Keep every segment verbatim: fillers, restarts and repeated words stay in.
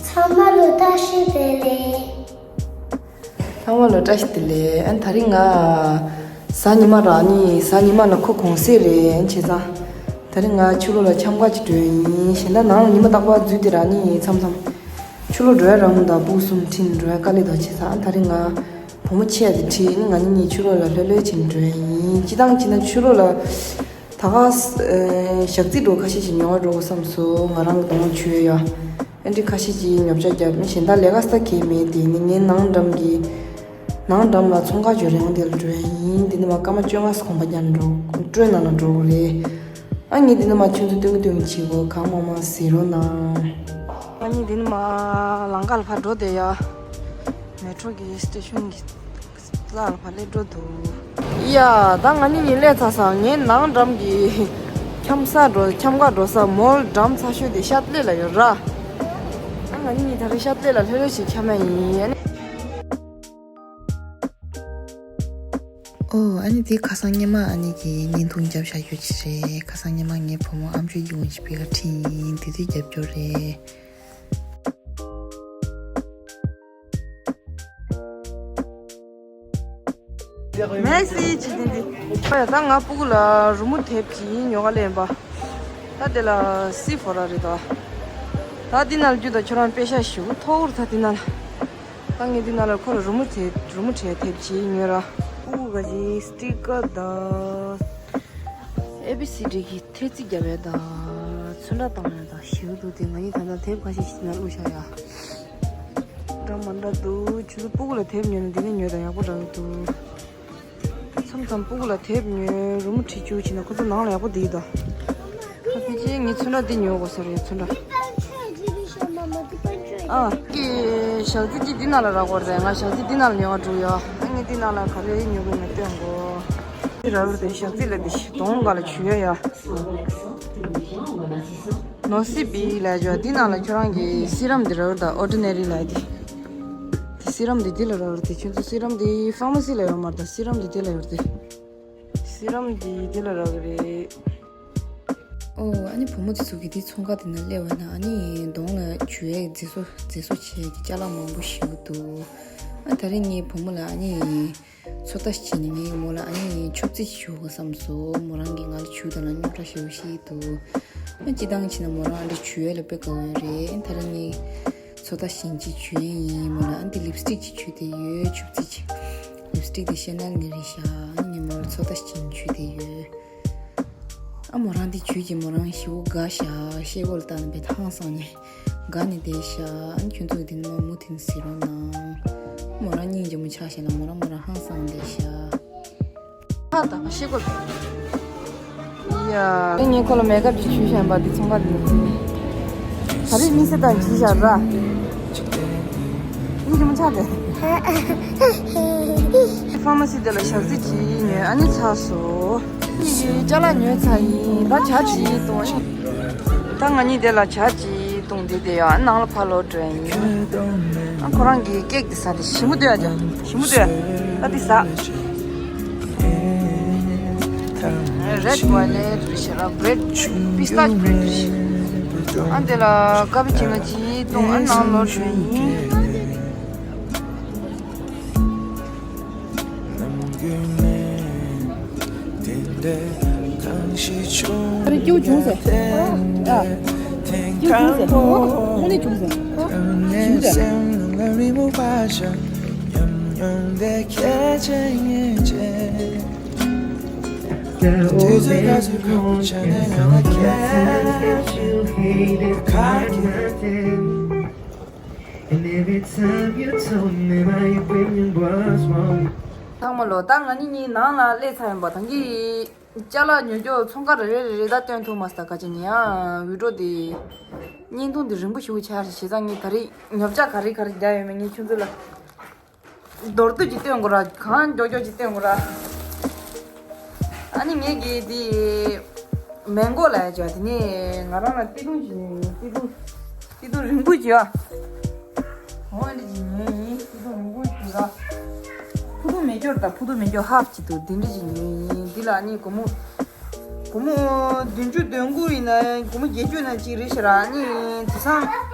ཚང་མ་ལ་བཀྲ་ཤིས་བདེ་ལེགས། ཚང་མ་ལ་བཀྲ་ཤིས་བདེ་ལེགས། ཨ་ནི་དེ་རིང་ང་གཟའ་ཉི་མ་ར། ཨ་ནི་གཟའ་ཉི་མ་ལ་ཁོ་གུང་སེང་རེད། ཨ་ནི་བྱས་ཙང་དེ་རིང་ང་ཕྱི་ལོགས་ལ་འཆམ་ག་ཅིག་འགྲོ་ཡ་ཡིན། གཞན་དག་ནང་ལ་ཉི་མ་རྟག་པར་འཛུལ་དེ་ར། ཨ་ནི་མཚམས་མཚམས་ཕྱི་ལོགས་འགྲོ་ཡ་རག་མི་འདུག་སྤུ་གུ་གསུམ་ཁྲིད་ནས་འགྲོ་ཡ་དཀའ་ལས་འདུག་བྱས་ཙང་། ཨ་ནི་དེ་རིང་ང་བུ་མོ་ཆེ་དེ་ཁྲིད། ཨ་ནི་ང་གཉིས་གཉིས་ཕྱི་ལོགས་ལ་ལྷོད་ལྷོད་བྱས་ནས་འགྲོ་ཡ་ཡིན། སྤྱིར་བཏང་བྱས་ན་ཕྱི་ལོགས་ལ་ད་ག་ས་ཨེ་ཞག་རྩི་འགྲོ་ཁ་ཤས་ཤིག་ཉོ་བར་འགྲོ་དགོས་བསམ་སོང་། ང་རང་གི་གདོང་བྱུག་ཡ། ཨེ་འདྲ་ཁ་ཤས་ཀྱིས་ཉོ་ཆ་བརྒྱབ། གཞན་དག་ལས་ཀ་ས་གས་མེད་དེ། ནི་ངའི་ནང་འགྲམ་གྱི་ནང་འགྲམ་ལ་ཚོང་ཁང་ཅིག་ཡོད་རེད། འོ་དེ་ལ་འགྲོ་ཡ་ཡིན། དེ་ནས་མར་སྐར་མ་བཅོ་ལྔ་ཙམ་གོམ་པ་རྒྱག་ནས་འགྲོ། སྤྲོ་ནང་ལ་འགྲོ་དགོས་རེད། ཨ་ངས་དེ་ནས་མར་ཁྱོད་ཚོ་སྟོན་གི་སྟོན་གི་བྱེད་དགོས། གང་མང་མང་གཟིགས་རོགས་གནང་། ཨ་ནི་དེ་ནས་མར་ལམ་ཁ་ལ་ཕར་འགྲོ་བསྡད་ཡ། མེ་ཊོ་གི་སི་ཊེ་ཤོན་གྱི་ལ་ཕར་སླེབས་འགྲོ་འདུག་ཡ། ད་ང་གཉིས་གཉིས་སླེབས་ཚར་སོང་། ངའི་ནང་འགྲམ་གྱི་འཁྱམ་ས་འགྲོ། འཁྱམ་ག་འགྲོ་ས་མོལ་འགྲམ་ཚ་ཤོས་དེ་ཤར་ལྷོ་ལ་ཡོད་ར། ད་ང་གཉིས་གཉིས་ད་རེས་ཤར་ལྷོ་ལ་ལྷོད་ལྷོད་ཅིག་འཁྱམ་ཡ་ཡིན། ཨོ། ཨ་ནི་དེ་ཁ་སང་སྔོན་མ་ཨ་ནི་གི་བརྙན་ཐུང་བརྒྱབ་བཞག་རྒྱུ་ཅིག་རེད། ཁ་སང་སྔོན་མ་ངའི་བུ་མོ་ཨ་མཆོག་གི་འོ་ཅིག་ཕ་གིར་ཁྲིད་ཡིན། དེ་དུས་རྒྱབ་སྐྱོར་རེད། མེ་སི་ཇི་དེ་འདི། ཨ་ཡ། ད་ང་སྤུ་གུ་ལ་རི་མོ་དེབ་ཅིག་ཉོ་ག་སླེབས་པ། ད་དེ་ལ་སི་ཕོ་ར་རེད་དོ། ད་འདི་ནང་ལ་རྒྱུ་དང་ཁྱོད་རང་པེ་ཤ་ཞེ་པོ་མཐོ་བོར། ད་འདི་ནང་ལ། ད་ངས་འདི་ནང་ལ་ཁོ་ལ་རི་མོ་དེ་རི་མོ་བྲིས་དེབ་ཅིག་ཉོས་ར། སྤུ་གུ་ག་ཅིག་སི་ཊི་ཀར་དང་ཨེ་བི་སི་ཌི་གི་ཐེལ་ཙེ་རྒྱབ་ཡ་དང་ཚོན་ཁྲ་བཏང་ཡ་དང་ཞེ་པོ་འདུག་དེ་ང་གཉིས་ད་ལྟ་དེབ་ཁ་ཤས་ཤིག་ནང་བླུགས་བཞག་ཡ། འདྲ་མི་འདྲ་འདུག་ཁྱོད་ཚོ་སྤུ་གུ་ལ་དེབ་ཉོས་ན་འདི་ནས་ཉོས་དང་ཡག་པོ་རག་གི་འདུག་མཚམས་མཚམས་སྤུ་གུ་ལ་དེབ་ཉོས་རི་མོ་བྲིས་བཅུག་བྱས་ན་ཁོ་ཚོ་ནང་ལ་ཡག་པོ་བསྡད་ཀྱི་འདུག་ད་ཕལ་ཆེར་ངས་ཚོན་ཁྲ་འདི་ཉོ་དགོས་ས་རེད། ཚོན་ཁྲ། ཨ། ཀི་ཞག་རྩི་གཅིག་འདི་ནང་ལ་རག་གི་རེད། ང་ཞག་རྩི་འདི་ནང་ལ་ཉོ་བར་འགྲོ་ཡ། ཨ་ངས་འདི་ནང་ལ་ག་རེ་ཉོ་དགོས་ངས་སྟོན་གོ། འདི་རག་གི་རེད། ཞག་རྩི་ལ་འདི་གདོང་སྒང་ལ་བྱུག་ཡ་ཡ། ནོ་སི་བི་ལབ་ཡ་ཅིག་འདི་ནང་ལ་ཁྱོད་རང་གི་སི་རམ་འདི་རག་གི་རེད་ད། ཨོར་ཌི་ནེ་རི་ལབ་ཡ་འདི། འདི་སི་རམ་འདི་འདི་ལ་རག་གི་རེད་དེ། ཁྱོད་ཚོ་སི་རམ་འདི་ཕ་མ་སི་ལ་ཡོད་མ་རེད་ད། སི་རམ་འདི་འདི་ལ་ཡོད་རེད་དེ། སི་རམ་འདི་འདི་ལ་རག་གི་རེད། ཨོ། ཨ་ནི་བུ་མོ་དེ་ཚོ་གིས་དེ་ཚོང་ཁང་དེ་ན་སླེབས་པ་ན། ཨ་ནི་གདོང་ལ་བྱུག་ཡས་མཛེས་བཟོ་མཛེས་བཟོ་བྱས་ཀྱི་ཅ་ལག་མང་པོ་ཞིག་འདུག་ཨ་དེ་རིང་ངའི་བུ་མོ་ལ་ཨ་ནི་ཚོད་ལྟ་ཞིག་བྱས་ནས། ངས་མོ་ལ་ཨ་ནི་མཆོད་རྩི་ཞིག་བྱུག་དགོས་བསམ་སོང་། མོ་རང་གིས་ང་ལ་བྱུག་དང་ལབ་རྙོག་དྲ་ཞེ་པོ་བཤད་ཀྱི་འདུག་ཨ་སྤྱིར་བཏང་བྱས་ན་མོ་རང་ཨ་འདྲ་བྱུག་ཡས་ལ་དཔེ་དགའ་བོ་རེད། ཨ་དེ་རིང་ངས་ཚོད་ལྟ་ཞིག་ཅིག་བྱུག་ཡས་ཡིན། མོ་ལ་ཨ་འདི་ལིབ་སི་ཊིག་ཅིག་བྱུགས་བསྡད་ཡོད། མཆོད་རྩི་ཅིག་ལིབ་སི་ཊིག་དེ་ཤེ་ནེལ་ནས་རེད་ཤག་ཨ་ནི་ངས་མོ་ལ་ཚོད་ལྟ་ཞིག་བྱུགས་བསྡད་ཡོད། ཨ་མོ་རང་འདི་བྱུགས་ཀྱིས་མོ་རང་ཞེ་པོ་དགའ་ཤག་ཤེལ་སྒོ་ལ་བལྟས་ནས་དཔེ་ཧང་སངས་ནས་དགའ་ནས་བསྡད་ཤག་ཨ་ནི་ཁྱོད་ཚོ་གིས་དེ་ནས་མར་མུ་མཐུད་ནས་གཟིགས་རོགས་གནང་། མོ་རང་སྙིང་རྗེ་མོ་ཆགས་ཤག་ལ། མོ་རང་མོ་རང་ཧང་སངས་བསྡད་ཤག་ཧ་ད་ཤེལ་སྒོ་ལ། ཡ། དེ་ངས་ཁོ་ལ་མེག་ཨབ་ཅིག་བྱུགས་བཞག་པ་འདི་ཚོང་ཁང་དེ་ནས་བྱིན། ད་རེས་དམིགས་བསལ་དང་བྱིན་བཞག་ར། སྙིང་རྗེ་མོ་ཆགས་ཏེ། ཕ་མ་སི་དེ་ལ་ཞག་རྩི་ཅིག་ཉོས། ཨ་ནི་ཚར་སོང་། ཅ་ལག་ཉོས་ཚར་ཡིན། ད་ཇ་ཅིག་བཏུང་། ད་ང་གཉིས་དེ་ལ་ཇ་ཅིག་བཏུང་། དེ་དེ་ཡང་ནང་ལ་ཕར་ལོག་འགྲོ་ཡ་ཡིན། ཨ་ཁོ་རང་གིས་ཀེག་དེ་ཟ། དེ་ཞིམ་པོ་འདུག་ཡ། ཇ་ཞིམ་པོ་འདུག་ཡ། ད་དེ་ཟ། རེད་ཝེལ་ལེཊ་རེད་ཤག་ར། བྲེཌ། པི་སི་ཏཱ་ཅི་བྲེཌ་རེད་ཤག་ཨ་དེ་ལ་ཀ་ཕི་ཅི་ནོ་ཅིག་བཏུང་། ཨ་ནང་ལོག་འགྲོ་ཡ་ཡིན། ཨ་རེ་སྐྱིད་པོ་བྱུང་ཟེར། ཨ། སྐྱིད་པོ་བྱུང་ཟེར། ཨོ། དངོས་གནས་བྱུང་ཟེར། ཨོ། ཞིམ་ཟེར། And every time you told me my opinion was wrong. ཚང་མ་ལོ། ད་ང་གཉིས་གཉིས་ནང་ལ་སླེབས་ཚར་ཡིན་པ། ད་གིན་ཅ་ལག་ཉོ་རྒྱུ་ཚོང་ཁང་རེ་རེ་རེ་རེ་ད་སྟོན་ཐུབ་མ་སོང་། ད་ག་ཅི་ཉན་ཡ། བི་ཌི་ཡོ་དེ་བརྙན་ཐུང་དེ་རིང་པོ་ཞེ་པོ་ཆགས་རེད། བྱས་ཙང་ངས་ད་རེས་ཉོ་ཆ་ག་རེ་ག་རེ་རྒྱག་ཡོད་མེད་ངས་ཁྱོད་ཚོ་ལ་མདོར་བསྡུས་ཅིག་སྟོན་དགོས་ར། གང་མགྱོགས་མགྱོགས་ཅིག་སྟོན་དགོས་ར། ཨ་ནི་ངས་གི་དེ་མེང་གོ་ལབ་ཡ་ཅིག་ཡོད། དེ་ནས་ང་རང་ལ་སྐྱིད་ཐུང་ཞིག་ཉོས་ཡིན། སྐྱིད་ཐུང་། སྐྱིད་ཐུང་རིང་པོ་ཅིག་ཡོད། འོ་འདི་ཅིག་ཉོས་ཡིན། སྐྱིད་ཐུང་རིང་པོ་ཅིག་ར། ཕུ་ཐུང་མེ་སྒྱོགས་དང་། ཕུ་ཐུང་མེ་སྒྱོགས་ཧབ་ཅིག་འདུག་དེ་འདྲ་ཅིག་ཉོས་ཡིན། འདི་ལ་ཨ་ནི་སྒོར་མོ། སྒོར་མོ་བདུན་ཅུ་དོན་དགུ་ཡིན་ན། སྒོར་མོ་བརྒྱད་ཅུ་ན་གཅིག་རེད་ཤག་ར། ཨ་ནི་དེང་སང་།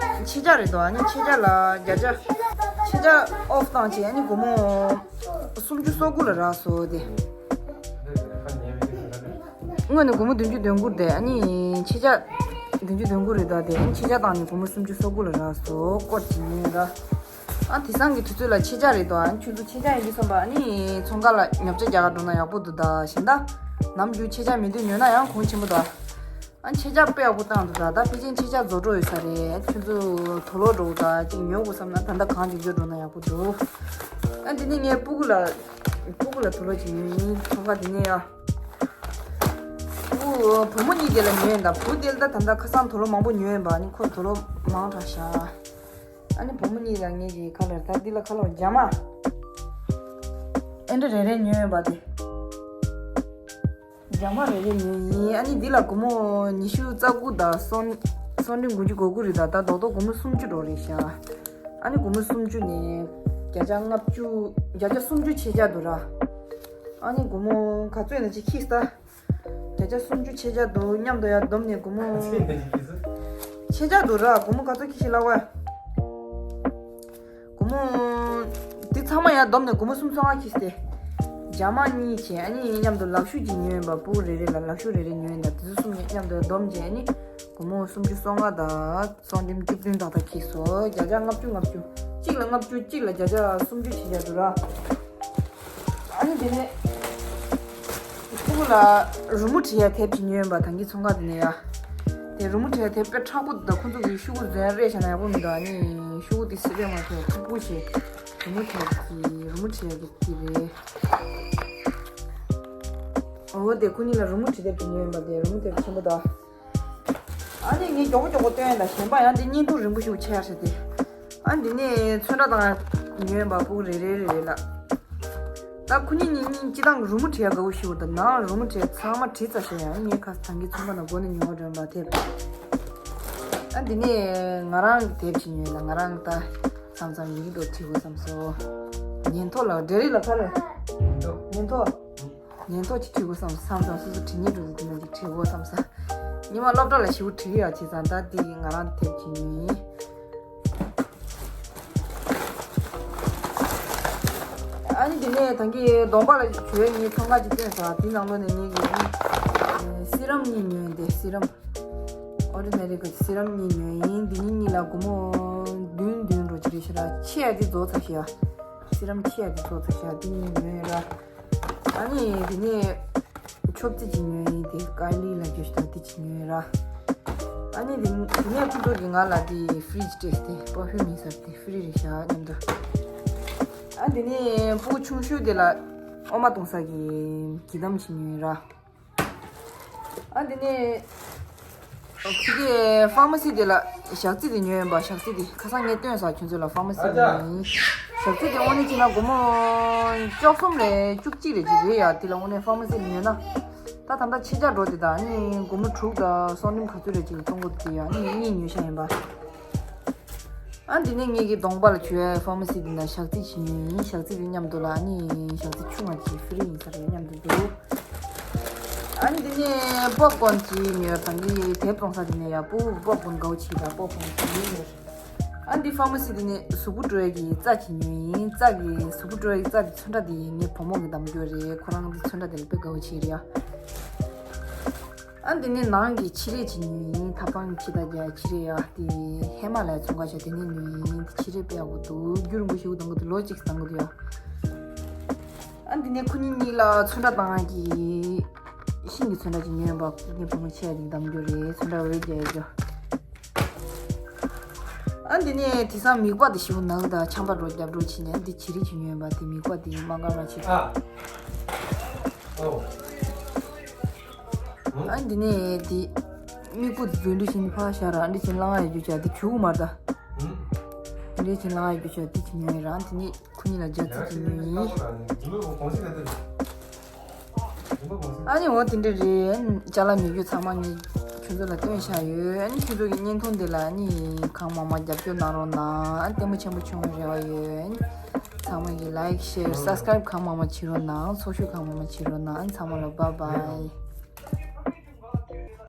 ཕྱེད་ཆ་རེད་དོ། ཨ་ནི་ཕྱེད་ཆ་ལ་བརྒྱ་ཆ། ཕྱེད་ཆ་ཨོཕ་བཏང་བྱས་ཨ་ནི་སྒོར་མོ་སུམ་ཅུ་སོ་དགུ་ལ་རག་སོང་སྟེ། སྔོན་ནས་སྒོར་མོ་བདུན་ཅུ་དོན་དགུ་རེད་དེ། ཨ་ནི་ཕྱེད་ཆ་བདུན་ཅུ་དོན་དགུ་རེད་དོ། དེ་ཨ་ནི་ཕྱེད་ཆ་བཏང་ནས་སྒོར་མོ་སུམ་ཅུ་སོ་དགུ་ལ་རག་སོང་། སྐོར་གྱི་ཉིན་ར། ཨ་དེང་སང་གི་དུས་ཚོད་ལ་ཕྱེད་ཆ་རེད་དོ། ཨ་ནི་ཁྱོད་ཚོ་ཕྱེད་ཆ་ཡིན་གྱི་བསམ་པ། ཨ་ནི་ཚོང་ཁང་ལ་ཉོ་ཆ་རྒྱག་ག་འགྲོ་ན་ཡག་པོ་འདུག་ད། གཞན་དག་ནམ་རྒྱུན་ཕྱེད་ཆ་མི་འདུག་ཉོས་ན་ཡང་གོང་ཆེན་པོ་ད། ཨ་ནི་ཕྱེད་ཆ་དཔེ་ཡག་པོ་བཏང་འདུག་ད། ད་ཕལ་ཆེར་ཕྱེད་ཆ་རྫོགས་འགྲོ་ཡོད་ས་རེད། ཁྱོད་ཚོ་དུག་ལོག་འགྲོ་ད། ཅིག་ཉོ་དགོས་བསམ་ན་ད་ལྟ་གང་ཅིག་འགྲོ་འགྲོ་ན་ཡག་པོ་འདུག་ཨ་འདི་ནས་ངས་སྤུ་གུ་ལ་སྤུ་གུ་ལ་དུག་ལོག་ཅིག་ཉོས་ཡིན། ཚོང་ཁང་འདི་ནས་ཡ། སྤུ་གུ་བུ་མོ་གཉིས་དེ་ལ་ཉོས་ཡིན་ད། བུ་དེ་ལ་ད་ད་ལྟ་ཁ་སང་དུག་ལོག་མང་པོ་ཉོས་ཡིན་པ། ཨ་ནི་ཁོ་དུག་ལོག་མང་དྲགས་ཤག་ཨ་ནི་བུ་མོ་གཉིས་ལ་ངས་ཀྱི་ཁ་ལར་ད་འདི་ལ་ཁ་ལར་རྒྱ་མ། ཨེ་འདྲ་རེ་རེ་ཉོས་ཡིན་པ་དེ། རྒྱ་མ་རེ་རེ་ཉོས་ཡིན། ཨ་ནི་འདི་ལ་སྒོར་མོ་ཉི་ཤུ་རྩ་དགུ་དང་སོན་སོན་འབྲུ་དགུ་བཅུ་གོ་དགུ་རེད་ད། ད་རྡོག་རྡོག་སྒོར་མོ་སུམ་ཅུ་འགྲོ་རེད་ཤག་ཨ་ནི་སྒོར་མོ་སུམ་ཅུ་ནས་བརྒྱ་ཆ་ལྔ་བཅུ་བརྒྱ་ཆ་སུམ་ཅུ་ཕྱེད་ཆ་འདུག་ར། ཨ་ནི་སྒོར་མོ་ག་ཚོད་ཡིན་ན་ཅིག་ཁྱིས་ད། བརྒྱ་ཆ་སུམ་ཅུ་ཕྱེད་ཆ་འདུག་མཉམ་དུ་ཡར་བསྡོམས་ནས་སྒོར་མོ་ཕྱེད་ཆ་འདུག་ར། སྒོར་མོ་ག་ཚོད་ཁྱི་ཞིག་ལབ་བས། སྒོར་མོ་འདི་ཚང་མ་ཡར་བསྡོམས་ནས་སྒོར་མོ་སུམ་ཅུ་སོ་ལྔ་ཁྱི་སྟེ། རྒྱ་མ་གཉིས་བྱས་ཨ་ནི་མཉམ་དུ་ལག་ཤུབས་ཅིག་ཉོས་ཡིན་པ། སྤུ་གུ་རེ་རེ་ལ་ལག་ཤུབས་རེ་རེ་ཉོས་ཡིན་ད། དེ་ཚོ་གསུམ་མཉམ་དུ་བསྡོམས་བྱས་ཨ་ནི་སྒོར་མོ་སུམ་ཅུ་སོ་ལྔ་དང་སོ་བདུན་ཏག་ཏག་ཁྱི་སོ། བརྒྱ་ཆ་ལྔ་བཅུ་ལྔ་བཅུ། གཅིག་ལ་ལྔ་བཅུ་གཅིག་ལ་བརྒྱ་ཆ་སུམ་ཅུ་ཕྱེད་ཆ་འདུག་ར། ཨ་ནི་དེ་ནས་ཕྲུ་གུ་ལ་རི་མོ་བྲིས་ཡ་དེབ་ཅིག་ཉོས་ཡིན་པ། ད་གིན་ཚོང་ཁང་དེ་ནས་ཡ། དེ་རི་མོ་བྲིས་ཡ་དེབ་དཔེ་མཁྲེགས་པོ་འདུག་ད། ཁོང་ཚོ་གི་ཤོག་གུ་འཛིན་རེས་བྱས་ན་ཡག་པོ་མི་འདུག་ཨ་ནི་ཤོག་གུ་དེ་སི་རེ་མ་ཐོག་མཁྲེགས་པོ་ཞིག་རི་མོ་བྲིས་ཀྱི་རི་མོ་བྲིས་ཡ་གི་དེ་རེད། འོ་དེ་ཁོ་གཉིས་ལ་རི་མོ་བྲིས་དེབ་ཅིག་ཉོས་ཡིན་པ། དེ་རི་མོ་དེབ་ཆེན་པོ་འདུག་ཨ་ནི་ངས་མགྱོགས་པོ་མགྱོགས་པོ་སྟོན་ཡ་ད། གཞན་པ་ཡང་དེ་བརྙན་ཐུང་རིང་པོ་ཞིག་ཆགས་ཤག་དེ། ཨ་འདི་ནས་ཚོན་ཁྲ་དང་ཉོས་པ་སྤུ་གུ་རེ་རེ་རེ་རེ་ལ། ད་ཁོ་གཉིས་གཉིས་གཉིས་སྤྱི་བཏང་རི་མོ་བྲིས་ཡ་དགའ་པོ་ཞིག་འདུག་ནང་རི་མོ་བྲིས་ཚང་མ་བྲིས་ཚར་ཤག་ཡང་ངས་ཁ་སང་གི་ཚོང་ཁང་ནང་སྒོ་ནས་ཉོ་བ་འདྲ་པོ་དེབ། ཨ་འདི་ནས་ང་རང་གི་དེབ་ཅིག་ཉོས་ལ། ང་རང་གི་ད་མཚམས་མཚམས་ཡི་གེ་འདྲ་བྲིས་དགོས་བསམ་སོང་། ཉན་ཐོས་ལ་འབྲས་རིགས་ལ་ཁ་ལ་ཉན་ཐོས། ཉན་ཐོས་ཅིག་བྲིས་དགོས་བསམ་བསམ་བསམ། སོ་སོ་བྲིས་སྙིང་འདོད་ཀྱི་ནང་ཅིག་བྲིས་དགོས་བསམ་བསམ། ཉི་མ་སློབ་གྲྭ་ལ་ཞེ་པོ་བྲིས་ཡག་བྱས་ཙང་ད་འདི་ང་རང་དེབ་ཅིག་ཉོས་ཡིན། ཨ་ནི་དེ་ནས་ད་གིན་གདོང་པ་ལ་བྱོས་ངས་ཚོང་ཁང་ཅིག་བཏོན་ས། དེ་ནང་ལོགས་ནས་ངས་ཀྱི་སི་རམ་གཉིས་ཉོས་ཡིན། དེ་སི་རམ་ཨོར་ཌི་ནེ་རི་གི་སི་རམ་གཉིས་ཉོས་ཡིན། འདི་གཉིས་གཉིས་ལ་སྒོར་མོ་བདུན་བདུན་འགྲོ་གི་རེད་ཤག་ར། ཕྱེ་ཡ་དེ་རྫོགས་ཚར་ཤག་ཡ། སི་རམ་ཕྱེ་ཡ་དེ་རྫོགས་ཚར་ཤག་ཡ། འདི་གཉིས་ཉོས་ཡིན་ར། ཨ་ནི་དེ་ནས་ཆོབ་རྩི་ཅིག་ཉོས་ཡིན། དེ་ཀ་ལི་ལ་རྒྱུ་ཞིག་དང་དེ་ཅིག་ཉོས་ཡིན་ར། ཨ་ནི་དེ་དེ་ནས་ཁོ་ཚོ་གིས་ང་ལ་དེ་ཕི་རི་ཇི་སྤྲད་དེ། པར་ཕིའུམ་ཡིན་ས་དེ་ཕི་རི་རེད་ཤག་མཉམ་དུ། ཨ་འདི་ནས་སྤུ་གུ་ཆུང་ཤོས་དེ་ལ་འོ་མ་བཏུང་ས་གི་གྱི་དམ་ཅིག་ཉོས་ཡིན་ར། ཨ་འདི་ནས་ཁྱི་གེ་ཕ་མ་སི་དེ་ལ་ཞག་རྩི་དེ་ཉོས་ཡིན་པ། ཞག་རྩི་དེ་ཁ་སང་ངས་སྟོན་ས་ཁྱོད་ཚོ་ལ་ཕ་མ་སི་དེ་ཉོས་ཡིན། ཞག་རྩི་དེ་དངོས་གནས་བྱས་ན་སྒོར་མོ་བཅུ་གསུམ་རེད་བཅུ་གཅིག་རེད་ཅིག་རེད་ཡ། དེ་ལ་དངོས་གནས་ཕ་མ་སི་ལ་ཉོས་ན། ད་ད་ལྟ་ཕྱེད་ཆ་འགྲོ་དེ་ད་ནི་སྒོར་མོ་དྲུག་དང་སོ་ནིམ་ག་ཚོད་རེད་ཅིག་གཏོང་དགོས་དེ་ཡ་ནི་གཉིས་ཉོས་ཤག་ཡིན་པ། ཨ་འདི་ནས་ངེད་ཀྱི་གདོང་པ་ལ་བྱོས་ཕ་མ་སི་དེ་ན་ཞག་རྩི་ཞིག་ཉོས་ཡིན། ཞག་རྩི་དེ་མཉམ་དུ་ལ་ཨ་ནི་ཞག་རྩི་ཆུང་བ་ཅིག་ཕི་རི་ཡིན་ས་རེད་མཉམ་དུ་འདུག་ཨ་ནི་འདི་ནས་པོབ་ཀོན་ཅིག་ཉོས། ད་ནི་དེབ་གཏོང་ས་དེ་ནས་ཡ་པོ་པོབ་ཀོན་དགའ་པོ་ཅིག་དང་པོབ་ཀོན་ཅིག་ཉོས། ཨ་འདི་ཕ་མ་སི་དེ་ནས་གཟུགས་པོ་བཀྲུ་ཡ་གི་རྩ་ཅིག་ཉོས་ཡིན། རྩ་གི་གཟུགས་པོ་བཀྲུ་ཡ་གི་རྩ་གི་ཚོན་ཁྲ་དེ་ངའི་བུ་མོ་གི་འདམ་རྒྱུ་རེད། ཁོ་རང་གི་ཚོན་ཁྲ་དེ་ལ་དཔེ་དགའ་པོ་ཅིག་རེད་ཡ། ཨ་འདི་ནས་ནང་གི་ཕྱི་རས་ཅིག་ཉོས་ཡིན། ཐབ་ཕང་ཕྱི་དང་རྒྱ་ཕྱི་རས་ཡ། དེ་ཧེ་མ་ལ་ཡ་ཚོང་ཁང་ཞིག་དེ་ནས་ཉོས་ཡིན། དེ་ཕྱི་རས་དཔེ་ཡག་པོ་འདུག་རྒྱུན་རིང་པོ་ཞིག་གདང་གི་འདུག་ལོ་གཅིག་གདང་གི་འདུག་ཡ། ཨ་འདི་ནས་ཁོ་གཉིས་གཉིས་ལ་ཚོན་ཁྲ་བཏང་གི་ཤིང་གི་ཚོན་ཁྲ་ཅིག་ཉོས་ཡིན་པ། ངའི་བུ་མོ་ཆེ་ཡ་དེ་འདམ་རྒྱུ་རེད། ཚོན་ཁྲ་འོད་རྒྱག་ཡ་རྒྱུ། ཨ་འདི་ནས་དེང་སང་མིད་པ་དེ་ཞེ་པོ་ནག་དང་ཆམ་པ་འགྲོ་རྒྱབ་འགྲོ་བྱས་ནས་འདི་བྱི་རིལ་ཅིག་ཉོས་ཡིན་པ། དེ་མིད་པ་དེ་མ་དགའ་མ་བྱེད། ཨ། ཨོ། ཨ་འདི་ནས་དེ་མིག་སྤུ་དེ་འཛུལ་འདྲ་བྱས་ནས་ཕར་བཞག་ར། ཨ་འདི་བྱས་ནས་སླང་ཡ་རྒྱུ་ཆ་དེ་བྱུག་མར་ད། ཨ་འདི་བྱས་ནས་སླང་ཡ་རྒྱུ་ཆ་དེ་ཅིག་ཉོས་ཡིན་ར། དེ་ནས་ཁོ་གཉིས་ལ་རྒྱ་རྩི་ཅིག་ཉོས་ཡིན། ཨ་ནི་འོ་དེ་འདྲ་རེད། ཅ་ལག་ཉོ་རྒྱུ་ཚང་མ་ངས་ཁྱོད་ཚོ་ལ་སྟོན་བཞག་ཡོད། ཨ་ནི་ཁྱོད་ཚོ་གི་བརྙན་ཐུང་འདི་ལ་ཨ་ནི་གང་མང་མང་རྒྱབ་སྐྱོར་གནང་རོགས་གནང་། ཨ་ནི་ལྟད་མོ་ཆེན་པོ་བྱུང་བའི་རེ་བ་ཡོད། ཨ་ནི་ཚང་མ་གིས་ལའིཀ་ཤེར་སབ་སི་ཀ་རའིབ་གང་མང་མང་བྱེད་རོགས་གནང་། ཚོགས་ཞུགས་གང་མང་མང་བྱེད་རོགས་གནང་། ཨ་ནི་ཚང་མ་ལ་བྷའི་བྷའི།